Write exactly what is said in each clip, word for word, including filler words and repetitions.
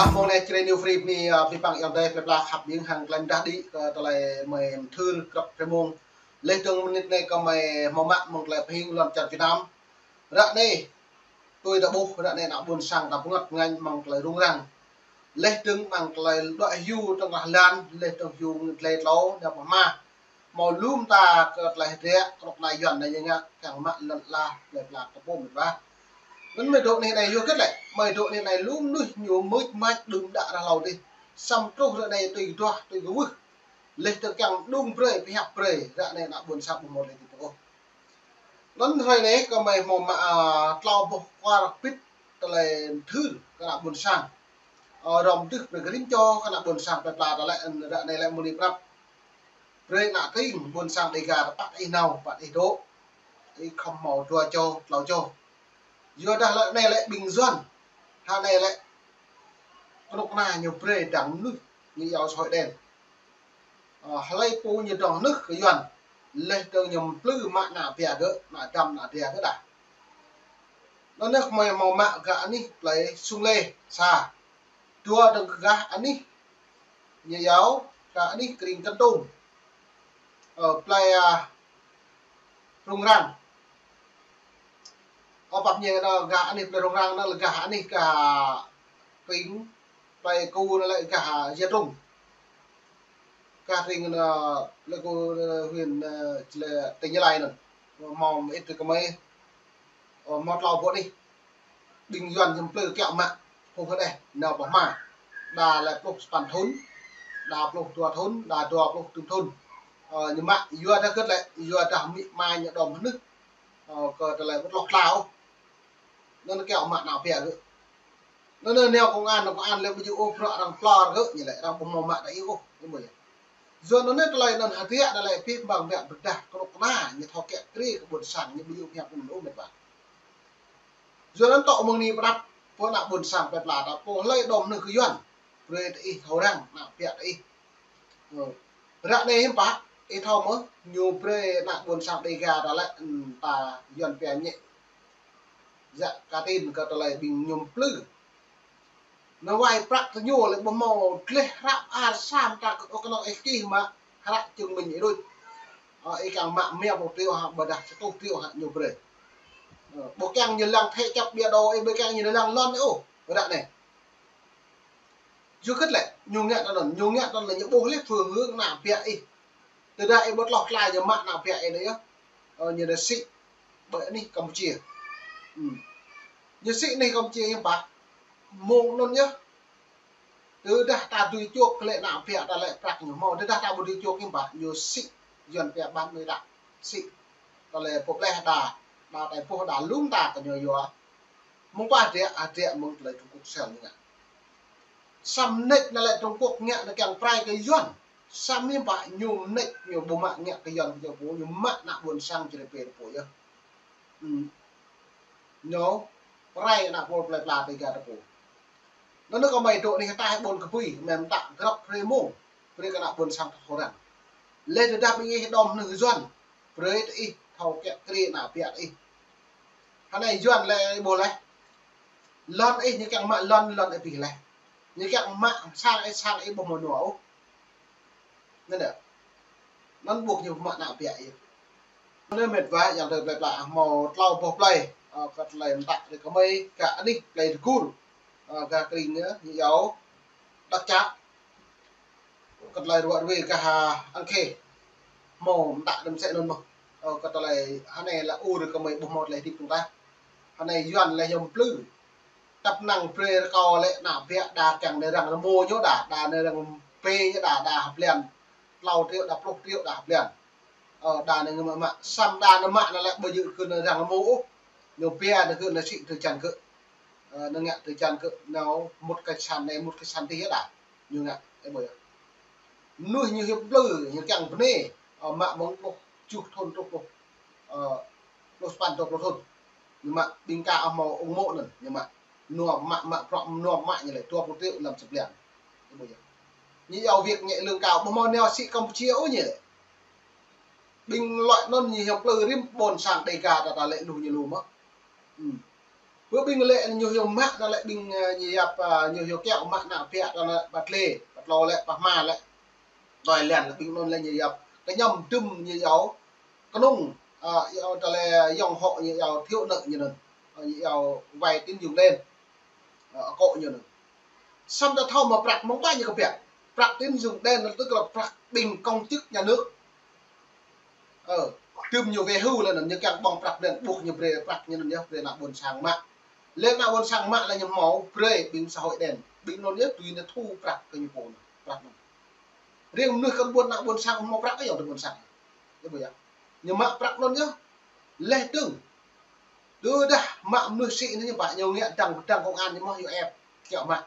Ah, mông anai Jrai New Free bơni, ah, abih bang ayŏng adơi plơi pla khăp ƀing hăng tơlơi mơdah đĭ kơ tơlơi mơi mơthưr grăp hrơi mông. Laih dơ̆ng mơnit anai gơmơi hmâo mă mơ̆ng tơlơi pơhing lŏn čar Việt Nam. Ră anai, tui ta ƀuh, ră anai ană ƀôn sang ta bơngăt bơngañ mơ̆ng tơlơi rŭng răng. Laih dơ̆ng mơ̆ng tơlơi đuaĭ hyu tơ̆ng lah lan, laih dơ̆ng hyu tơlơi tlâo, nao pơhma. Hmâo lŏm ta kơ tơlơi hơdră, kơnuk kơna Yuan anai ñu ngă, kiăng mă lŏn ala, plơi pla ta pô mĭt wa. Anŭn mơi dŏ anai anai yua hơget lĕ, mơi dŏ anai anai lŏm mơnuih ñu mưč mač đưm đă rah hlâo dih. Samơ̆ truh ră anai tui kơduah, tui kơwưh. Laih dơ̆ng kiăng đung brơi, pơhiăp brơi, ră anai ană ƀôn sang ƀu hmâo tơlơi dih pơ ôh. Anŭn hrơi anai gơmơi hmâo mă, ah, tlâo boh kwar pit tơlơi mơthưr kơ ană ƀôn sang. Ah, hrŏm dơ̆ng brơi kơ rĭm čô kơ ană ƀôn sang plơi pla ta lĕ, ră anai lĕ mơ̆ng anai prăp. Brơi ană tring ƀôn sang Dêga ta păt ih nao, păt ih dŏ. Ih khŏm hmâo dua čô, tlâo čô. Yua dah lĕ anai lĕ ƀing Yuan. Hă anai lĕ kơnuk kơna ñu brơi dăng mơnuih, ñu iâu xã hội đen. Ơ, hlơi pô ñu dŏng hnưh kơ Yuan. Laih dơ̆ng ñu mplư mă ană biă gơ̆, ană dăm ană dra gơ̆ đah. Anŭn anai gơmơi hmâo mă gah anih plơi Sung Lê, sa. Dua dơ̆ng gah anih ñu iâu, gah anih kơring Kơntŭm. Ơ, plơi, ah, Rŭng Răng. Ơ, pap ñu anŭn gah anih plơi Rŭng Răng anŭn lĕ gah anih gah kơring plơi Ku anŭn lĕ gah Ia Trung. Gah kơring anŭn lĕ Ku, anŭn huyện, anŭn lĕ tỉnh Gia Lai anŭn. Hmâo mơit tơ gơmơi. Ơ, hmâo tlâo boh anih. Ƀing Yuan ñu mplư kiaŏ mă, pô hơđeh, nao pơhma. Đa lĕ pluh sapăn thŭn, đa pluh dua thŭn, đa dua pluh tơjuh thŭn. Ơ, ñu mă, yua dah hơget lĕ, yua dah amĭ ama ñu đŏm hnưh. Ơ, kơ tơlơi ƀu tloh tla ôh. Anŭn kiaŏ mă ană biă gơ̆. Anŭn anai nao công an, nao công an lĕ ƀu djơ̆ ôh, bruă arăng plor gơ̆, ñu lĕ arăng ƀu hmâo mă đa iâu ôh, ñu ƀu djơ̆. Yua anŭn anai tơlơi anŭn hơdră anŭn lĕ abih bang biă pơdah kơnuk kơna, ñu thâo kiaŏ kriê kơ ƀôn sang, ñu ƀu djơ̆ pơhiăp anŭn ôh mĕt wa. Yua anŭn tŏ mơ̆ng anai pơđăp, pô ană ƀôn sang plơi pla ta, pô hlơi đŏm hnưh kơ Yuan, brơi tơ ih thâo răng, ană biă tơ ih. Ơ. Ră anai hiư̆m pă, ih thâo mơ̆, ñu brơi ană ƀôn sang Dêga ta lĕ, ưm, ta Yuan pia ñĕ. Yă ka tin kơ tơlơi ƀing ñu mplư. Anŭn wai prăk tơ ñu lĕ ƀu hmâo gleh hrăp ar sam ta kơ kơnơ̆ng ih čih mă hră chứng minh ih đôč. Ơ, ih kiăng mă rơma pluh triệu hă, ƀôdah sa rơtuh triệu hă ñu brơi. Ơ, ƀu kiăng ñu lăng thế chấp địa đồ, ih ƀu kiăng ñu lăng lŏn ôh, ră anai. Yua hơget lĕ, ñu ngă tơ anŭn, ñu ngă tơ anŭn lĕ ñu ƀuh lĕ phương hướng ană biă ih. Tơdah ih ƀu tloh tla ñu mă ană biă ih anai yơh. Ơ, ñu dah sĭ ƀơi anih Campuchia. Ưm. Ñu sĭ anih Campuchia hiư̆m pă. Mơ̆ng anŭn yơh. Tơdah ta dưi čuôk lĕ ană biă ta lĕ prăk ñu hmâo. Tơdah ta ƀu dưi čuôk hiư̆m pă. Ñu sĭ Yuan pia bán nội tạng. Sĭ. Tơlơi pô pleh đa, đa tai pô đa lŏm ta kơ ñu yua. Mơ̆ng pă hơdră, hơdră mơ̆ng tơlơi Trung Quốc sel ñu ngă. Samơ̆ mơneč anŭn lĕ Trung Quốc ngă anŭn kiăng prai kơ Yuan. Samơ̆ hiư̆m pă ñu mơneč ñu ƀu mă ngă kơ Yuan kơ ñu pô, ñu mă ană ƀôn sang Jrai pê ta pô yơh. Ưm. Ñu prai ană pô plơi pla Dêga ta pô. Anŭn anai gơmơi dŏ anih ataih ƀôn kơbui, mơ̆n ta grăp hrơi mông, brơi kơ ană ƀôn sang ta thâo răng. Laih tơdah ƀing ih đŏm hnưh kơ Yuan, brơi tơ ih thâo kiaŏ kriê ană biă tơ ih. Hơnai Yuan lĕ ƀu laih. Lŏn ih ñu kiăng mă lŏn, lŏn ih ƀu laih. Ñu kiăng mă sang ih, sang ih ƀu hmâo nua ôh. Anŭn yơh. Anŭn ƀuh ñu mă ană biă ih. Anŭn mĕt wa, ayŏng adơi plơi pla, hmâo tlâo boh plơi, ơ, kơ tơlơi mơtă rơi kơ gơmơi, gah anih plơi Dơgur, ơ, gah kơring ñu, ñu iâu Đăk Čă. Kơ tơlơi ruă ruê gah An Khê. Hmâo mơtă đơ̆m sĕ anŭn mơ̆n. Ơ, kơ tơlơi hơnai lĕ ur kơ gơmơi ƀu hmâo tơlơi hơdip tơ̆ng tah. Hơnai Yuan lĕ ñu mplư. Tăp năng brơi rơkâo lĕ ană biă đa kiăng anai răng rơmô ñu đa, đa anai răng pê ñu đa, đa hơblan tlâo triệu, đa pluh triệu đa hơblan. Ơ, đa anai ngă mă, mă. Samơ̆ đa anai mă anŭn lĕ ƀu djơ̆ kơ anai răng rơmô ôh. Ñu pia anai kơ anai sĭ tơčan kơ. Ơ, anai ngă tơčan kơ nao mŭt kơ san anai, mŭt kơ san tih đa. Ñu ngă, ơ, ƀu djơ̆. Mơnuih ñu hiăp mplư, ñu kiăng bơnai, ơ, mă mơ̆ng pluh tơjuh thŭn truh pluh, ơ, pluh sapăn truh pluh thŭn. Ñu mă ƀing ka hmâo ung mô̆ anŭn, ñu mă. Nua mă, mă prăk, nua mă ñu lĕ dua pluh triệu lăm sa blan. Ơ, ƀu djơ̆. Ñu iâu việc nhẹ lương cao, ƀu hmâo nao sĭ Campuchia ôh ñu lĕ. Ƀing lŏn anŭn ñu hiăp mplư rĭm ƀôn sang Dêga ta, ta lĕ lu ñu lu mơ̆n. Ưm. Bơ ƀing lĕ ñu hyu mă anŭn lĕ ƀing, ơ, ñu yap, ơ, ñu hyu kiaŏ mă ană biă ta anŭn lĕ pă tlê, pă tlâo lĕ, pă hma lĕ. Doi lĕ ƀing anŭn lĕ ñu yap. Kơ ñăm dŭm ñu yap. Kơnŭng, ơ, yap ta lĕ yŏng hŏ ñu yap thiếu nợ ñu anŭn. Ơ, ñu yap vay tín dụng đen. Ơ, akŏ ñu anŭn. Samơ̆ ta thâo mă prăk mơ̆ng ƀă ñu kơ biă. Prăk tín dụng đen anŭn tức là prăk ƀing công chức nhà nước. Ơ, tơm ñu về hưu lĕ anŭn, ñu kiăng ƀơ̆ng prăk đen, ƀuh ñu brơi prăk ñu anŭn yơh, brơi ană ƀôn sang mă. Lĕ ană ƀôn sang mă lĕ ñu hmâo brơi ƀing xã hội đen. Ƀing anŭn yơh, tui ñu thu prăk kơ ñu pô anŭn, prăk anŭn. Riêng mơnuih kơ ƀôn ană ƀôn sang hmâo prăk yơh, tơ ƀôn sang. Yơh, ƀu yơh. Ñu mă prăk anŭn yơh. Leh dơ̆ng. Tơdah mă mơnuih sĭ anŭn ñu ƀă ñu ngă dăng, dăng công an ñu mơ̆ ñu ĕp kiaŏ mă.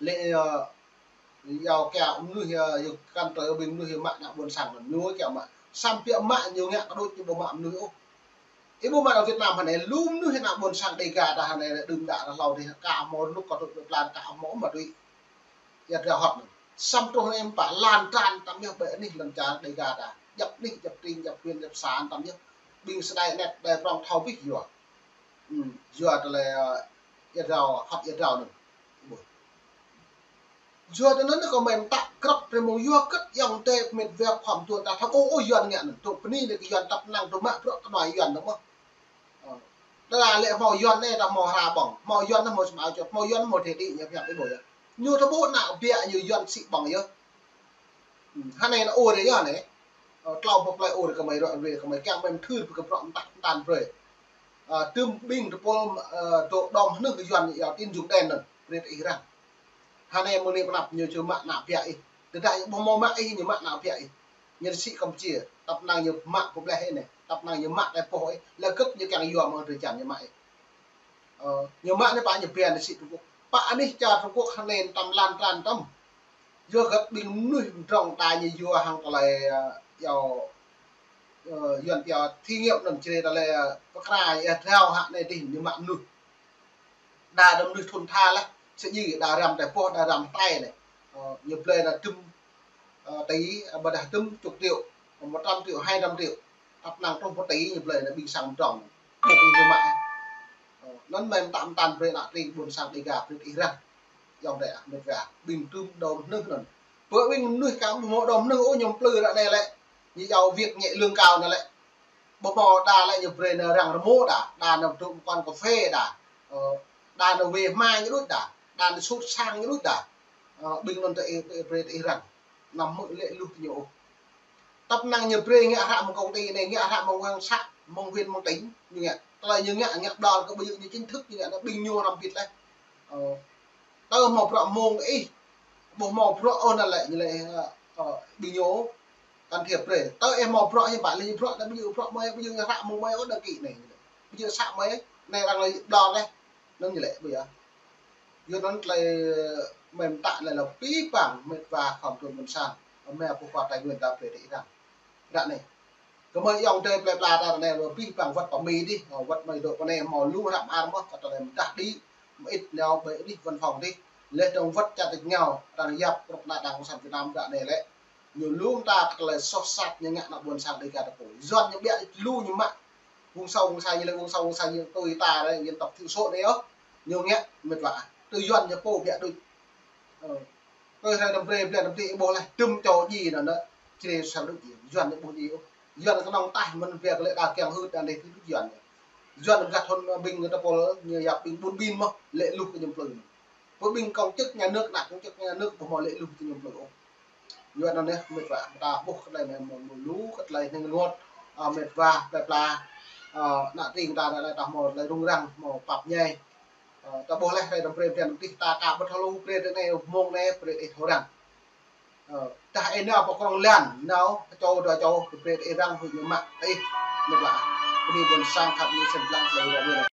Lĕ, ơ, yua kiaŏ mơnuih, ơ, yua kăn tơ ƀing mơnuih yua mă ană ƀôn sang anŭn ñu kiaŏ mă. Samơ̆ biă mă ñu ngă kơ đôč ñu ƀu mă mơnuih ôh. Ih ƀu mă ană Việt Nam hơnai, lu mơnuih ană ƀôn sang Đêga ta hơnai đưm đă ta hlâo dih, ka hmâo rơnŭk kơ tŭ plan ka hmâo ma tui. Ia drao hŏt anŭn. Samơ̆ truh anai ƀă lan tràn tăm yơh ƀơi anih lŏn čar Đêga ta. Djăp anih, djăp tring, djăp huyện, djăp xã tăm yơh. Ƀing sơđai anet đai prŏng thâo bih yua. Ư, yua tơlơi, ơ, ia drao, hŏt ia drao anŭn. Ƀuh. Yua tơ anŭn kơ mơ̆n ta krăp brơi mơ̆ng yua kơ̆t yŏng tê mĕt wa khŏm tuan ta thâo ôh, ôh Yuan ngă anŭn. Tŭ bơni lĕ kơ Yuan tăp năng tŭ mă bruă kơ anai Yuan anŭn mơ̆. Ơ. Tơdah lĕ hmâo Yuan anai ta hmâo hra ƀơ̆ng. Hmâo Yuan anŭn hmâo sơmao čot. Hmâo Yuan anŭn hmâo tê đĭ ñu phiăn ih ƀuh yơh. Ñu tơƀuh ană biă ñu Yuan sĭ ƀơ̆ng yơh. Ư, hơnai anŭn ôh dih yơh anai. Ơ, tlâo boh plơi ôh dih kơ mơi rŏ rê kơ mơi kiăng mơi mơthưr pơ kơ bruă mơtăk mơtăn brơi. Ơ, tơm ƀing tơpul, ơ, tŭ đom hnưh kơ Yuan yua tín dụng đen anŭn. Brơi tơ ih răng. Hơnai mơ̆ng anai pơnăp ñu čơ mă ană biă ih. Tơdah ih ƀu hmâo mă ih, ñu mă ană biă ih. Ñu sĭ Kampuchia, tăp năng ñu mă pơbleh ih anai. Tăp năng ñu mă tơlơi pô ih. Lĕ gơ̆p ñu kiăng yua mơ̆ng drơi jan ñu mă ih. Ơ, ñu mă anai pă ñu bia anai sĭ Trung Quốc. Pă anih čar Trung Quốc hơnai tăm lan tràn tăm. Yua gơ̆p ƀing mơnuih mdrŏng đa ñu yua hăng tơlơi, ơ, yua, ơ, Yuan pia thí nghiệm anŭn čơrê tơlơi, ơ, pơkra ia drao hă anai dih ñu mă mơnuih. Đa đa mơnuih thŭn tha lah, sơjĭ đa răm tơpul, đa răm tai anai. Ơ, ñu blơi đa tơm, ơ, tỉ, ơ, ƀôdah tơm chục triệu, một trăm triệu, hai trăm triệu. Tăp năng truh pơ tỉ ñu blơi anai ƀing sang mdrŏng. Ƀuh ñu mă. Ơ, anŭn mơ̆n tăm tăn brơi ană tring ƀôn sang Đêga brơi ih răng. Yŏng dêh, mĕt wa. Ƀing tŭm đom hnưh anŭn. Pơ ƀing mơnuih kơ ƀu hmâo đom hnưh ôh ñu plư ră anai lĕ. Ñu yua việc nhẹ lương cao anŭn lĕ. Ƀu hmâo đa lĕ ñu brơi anŭn răng rơmô đa, đa anŭn tŭ mơkăn kơphê đa, ơ, đa anŭn wê hma ñu đôč đa, đa anŭn sut sang ñu đôč đa. Ơ, ƀing anŭn tơ ih, brơi tơ ih răng. Anăm hmư̆ lĕ luh tơ ñu ôh. Tăp năng ñu brơi ngă hră mơ̆ng công ty anai, ngă hră mơ̆ng wang xã, mơ̆ng huyện, mơ̆ng tỉnh, ñu ngă. Tơlơi ñu ngă, ngă ƀlŏr kơ ƀu djơ̆ ñu chính thức ñu ngă, anŭn ƀing ñu răm bĭt leh. Ơ, tơ hmâo bruă mơ̆ng ih, ƀu hmâo bruă ôh anŭn lĕ, ñu lĕ, ơ, ƀing ñu can thiệp brơi. Tơ ih hmâo bruă ih ƀă lĕ bruă anŭn ƀu djơ̆ bruă mơi, ƀu djơ̆ hră mơ̆ng mơi ôh đăng ký anai. Ƀu djơ̆ xã mơi, anai arăng lĕ ƀlŏr leh. Anŭn ñu lĕ ƀu yơh. Yua anŭn tơlơi mơ̆n ta lĕ lŏ pĭ păng mĕt wa khŏm tŭ ƀôn sang. Mơi pơkua Tây Nguyên ta brơi tơ ih răng. Ră anai. Kơ mơi yŏng tơ plơi pla ta anai lŏ pĭ păng wăt pơ Mi dih, ơ, wăt mơi dŏ pơ anai hmâo lu hră mơar mơ̆, kơ tơlơi mơdah đĭ, mơit nao ƀơi anih văn phòng dih. Leh dơ̆ng wăt čar tač rơngiao, arăng yap kơnuk kơna đảng cộng sản Việt Nam ră anai lĕ. Ñu lu mơta tơlơi soh sat ñu ngă ană ƀôn sang Đêga ta pô. Yuan ñu biă lu ñu mă. Vùng sâu vùng xa ñu lĕ vùng sâu vùng xa ñu tui ta lĕ dân tộc thiểu số anai yơh. Ñu ngă mĕt wa. Tui Yuan ñu pô biă đôč. Ơ. Tui hrơi đăm brơi, brơi đăm tĭ ƀuh leh, tŭm čô djai anŭn, anŭn, čơrê sa đôč djai. Yuan anŭn ƀu djai ôh. Yuan kơnơ̆ng taih mơ̆n biă kơ lĕ đa kiăng hưt đa anai hưt Yuan. Yuan gah thŭn ƀing tơpul ñu yap ƀing ƀun ƀin mơ̆, lĕ luh kơ ñu plư. Pơ ƀing công chức nhà nước, ană công chức nhà nước ƀu hmâo lĕ luh kơ ñu plư ôh. Yuan anŭn yơh, mĕt wa, ta ƀuh kơ tơlơi anai mơ̆n, mơ̆n lu kơ tơlơi anai ngot, ơ, mĕt wa, plơi pla, ơ, ană tring ta anai ta hmâo tơlơi rŭng răng, hmâo pap ñai. Ơ, ta ƀuh leh hrơi đăm brơi brơi tih ta ka ƀu thâo lu brơi tơ anai mơ̆ng anai brơi ih thâo răng. Ơ, tah ih nao pơ krong lan, nao, čô dua čô, brơi ih răng hŭi ñu mă, ih, mĕt wa. Bơni ƀôn sang khăp ñu sem lăng tơlơi ră anai.